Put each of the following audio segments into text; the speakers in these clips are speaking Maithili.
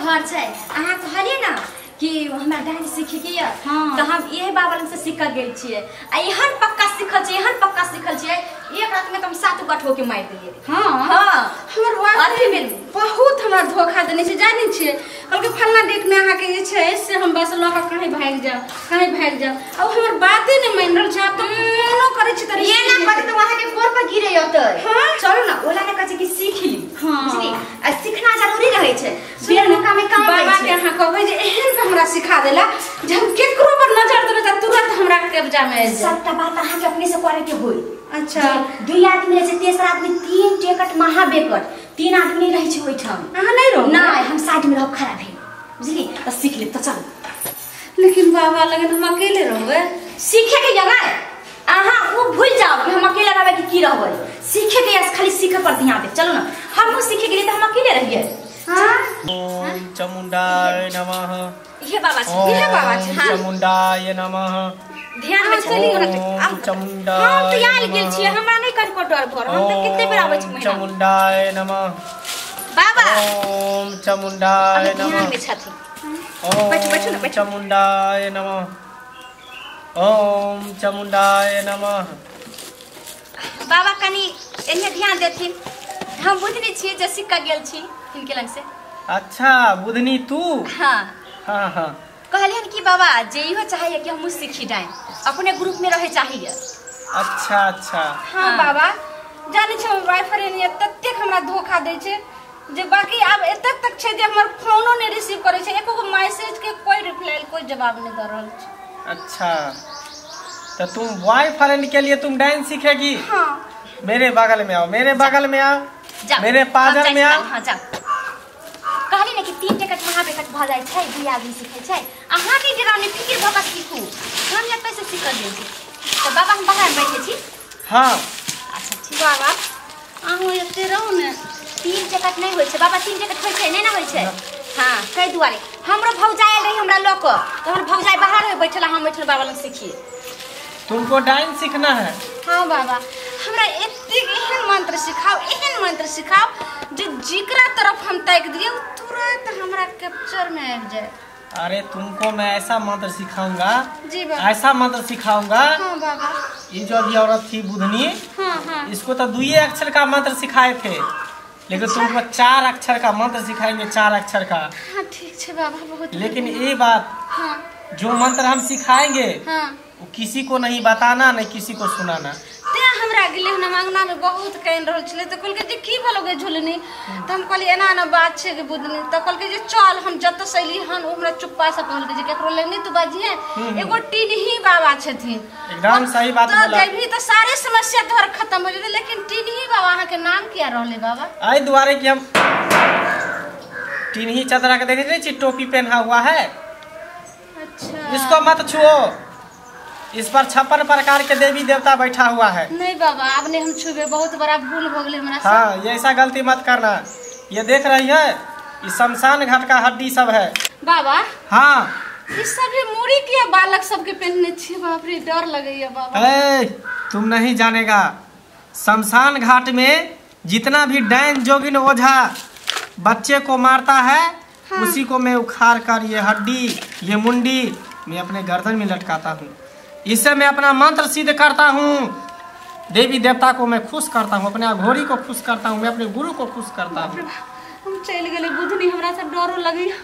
घर छै। अहाँ कहलियै ने कि हमरा डांस सीखे के ये। हाँ। तो हम इहे बाबा लग से सीख गेल छियै आ एहन पक्का सीखल छियै, एहन पक्का सीखल छियै, एक रात में तो हम 7 गो ठोके मारि देलियै। हाँ। हाँ। हमर अथी में बहुत हमरा धोखा देने छै, जानै छियै? कहलकै फलना डेट में अहाँके जे छै से हम बस लऽ कऽ कहीं भागि जाउ, कहीं भागि जाउ। आ हमर बाते नहि मानि रहल छै। आब तऽ फोनो करै छी तऽ ये ना करै तऽ अहाँके गोर पर गिरे औतै। हाँ। चलू ना, ओला ने कहै छै कि सीख ली। हाँ। बुझली? आ सीखना जरूरी रहै छै। बेर मौका में काम बाबा दै के छै। अहाँ कहबै जे एहन के हमरा सिखा देला जे हम केकरो पर नजर देबै तऽ तुरंत हमरा कब्जा में आबि जायत। सबटा बात अहाँके अपने से करे के होई। अच्छा। दुई आदमी रहै छै, तेसर आदमी 3 टेकट महाबेकट, 3 आदमी रहै छै ओहिठाम। अहाँ नहि रहू? नहि, हम साइड में रहब खड़ा भेल, बुझली? तऽ सीख लेब तऽ चलू। लेकिन बाबा लगन हम अकेले रहबै। सीखे के जगह अहाँ वो भूल जाओ कि हम अकेले रहबै कि की रहबै। सीखे के यस, खाली सीखे पर ध्यान दे। चलू ना, हमहूँ सीखे के लिए तऽ हम अकेले रहियै। हाँ। ओम चामुंडाय नमः। ये बाबा छै, इहे बाबा छै। हाँ। चामुंडाय नमः। ध्यान में चली। ओम चामुंडाय हम तऽ आयल गेल छियै, हमरा नहि कनिको डर भर। हम तऽ कते बेर आबै छी ओम महीना। चामुंडाय नमः। बाबा ओम चामुंडाय अभी ध्यान नमः। में छथिन। ओम बैठू, बैठू ना, बैठू। चामुंडाय नमः। ओम चामुंडाय नमः। बाबा कनि एने ध्यान देथिन। हम बुझने छियै जे सीख गेल छी हिनके लग से। अच्छा बुधनी तू? हाँ। हाँ हाँ। कहलियन कि बाबा जे इहो चाहिए कि हमहूँ सीखी डाइन, अपने ग्रुप में रहे चाहिए। अच्छा अच्छा। हाँ बाबा, जानै छै हमर बॉयफ्रेंड ये ततेक हमरा धोखा दै छै जे बाकी आब एतेक तक छै जे हमर फोनो नहि रिसीव करै छै, एको गो मैसेज के कोई रिप्लाई कोई जवाब नहि दऽ रहल छै। अच्छा, तो तुम बॉयफ्रेंड के लिए तुम डांस सीखेगी? हाँ। मेरे बगल में आओ, मेरे बगल में आओ। जाओ। मेरे हम पाजर जाइ में छी। आओ। हाँ जाओ। कहली ने कि 3 टिकट महाबेकट भऽ जाइ छै, 2 आदमी सीखै छै। अहाँ नहि डराउ, नहि फिकिर भऽ कऽ सीखू। हम एतऽ से सीखल गेल छी। तऽ बाबा हम बाहर बैठे छी। हाँ। अच्छा ठीक। बाबा अहूँ एते रहू ने। 3 टिकट नहि होइ छै बाबा, 3 टिकट होइ छै नहि ने होइ छै। हाँ, ताहि दुआरे हमरो भौजाइ आयल रही हमरा लऽ कऽ, तऽ हमर भौजाइ बाहर होइ बैठल, हम बैठल बाबा लग सीखिए। तुमको डांस सीखना है? हाँ बाबा, हमरा एतेक एहन मंत्र सिखाओ, एहन मंत्र सिखाओ जे जिकरा तरफ हम ताकि दिए ओ तुरंत हमरा कैप्चर में आबि जाए। अरे तुमको मैं ऐसा मंत्र सिखाऊंगा, जी बाबा। ऐसा मंत्र सिखाऊंगा। हाँ बाबा। ये जो अभी औरत थी बुधनी, हाँ हाँ। इसको तो दुई अक्षर का मंत्र सिखाए थे, लेकिन तुमको 4 अक्षर का मंत्र सिखाएंगे, 4 अक्षर का। हाँ ठीक छै बाबा, बहुत। लेकिन ये बात, हाँ। जो मंत्र हम सिखाएंगे हाँ। वो किसी को नहीं बताना, नहीं किसी को सुनाना। तें हमरा गेलै हन अंगना में बहुत कानि रहल छलै, तऽ कहलकै जे की भेलौ गे झुलनी, तऽ हम कहलियै एना एना बात छै गे बुधनी। तऽ कहलकै जे चल, हम जतऽ से अयली हन ओ हमरा चुप्पा से कहलकै जे केकरो लग नहि तू बजिहे, एगो टिनही बाबा छथिन। एकदम सही बात तऽ बोला। जेबही तऽ सारे समस्या तोहर खत्म हो जेतै। लेकिन टिनही बाबा अहाँके नाम किया रहलै बाबा? आई दुआरे कि हम टिनही चदरा के देखे नहीं छी, टोपी पहना हुआ है। अच्छा। इसको मत छुओ, इस पर 56 प्रकार के देवी देवता बैठा हुआ है। नहीं बाबा, आब नहीं हम छुबे, बहुत बड़ा भूल हो गेलै हमरा से। हाँ, ये ऐसा गलती मत करना। ये देख रही है, ये शमशान घाट का हड्डी सब है। बाबा। हाँ। ई सभी मूड़ी किया बालक सबके पहनने छी? बाप रे, डर लगैया बाबा। ए, तुम नहीं जानेगा, शमशान घाट में जितना भी डायन जोगिन ओझा बच्चे को मारता है, हाँ। उसी को मैं उखाड़ कर ये हड्डी ये मुंडी मैं अपने गर्दन में लटकाता हूँ। इससे मैं अपना मंत्र सिद्ध करता हूँ, देवी देवता को मैं खुश करता हूँ, अपने अघोरी को खुश करता हूँ, मैं अपने गुरु को खुश करता हूँ। हम चलि गेलै बुधनी, हमरा से डरो लगैया।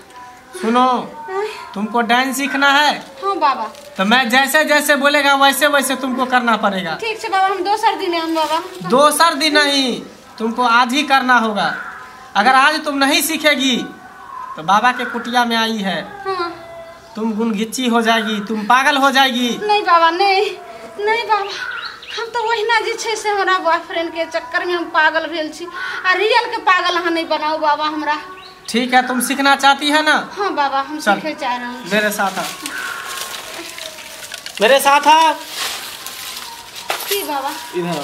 सुनो, तुमको डांस सीखना है? हाँ बाबा। तो मैं जैसे जैसे बोलेगा वैसे वैसे तुमको करना पड़ेगा। ठीक छै बाबा, हम दोसर दिन आयब बाबा। दोसर दिन नहीं, तुमको आज ही करना होगा। अगर आज तुम नहीं सीखेगी तो बाबा के कुटिया में आई है, हाँ। तुम गुनघिच्ची हो जाएगी, तुम पागल हो जाएगी। नहीं बाबा, नहीं नहीं बाबा, हम तो ओहिना जे छै से हमरा बॉयफ्रेंड के चक्कर में हम पागल भेल छी, आ रियल के पागल अहाँ नहीं बनाऊ बाबा हमरा। ठीक है, तुम सीखना चाहती है ना? हाँ बाबा, हम चल। सीखे चाह रहल छी। मेरे साथ आ, मेरे साथ आ। की बाबा? इधर आ।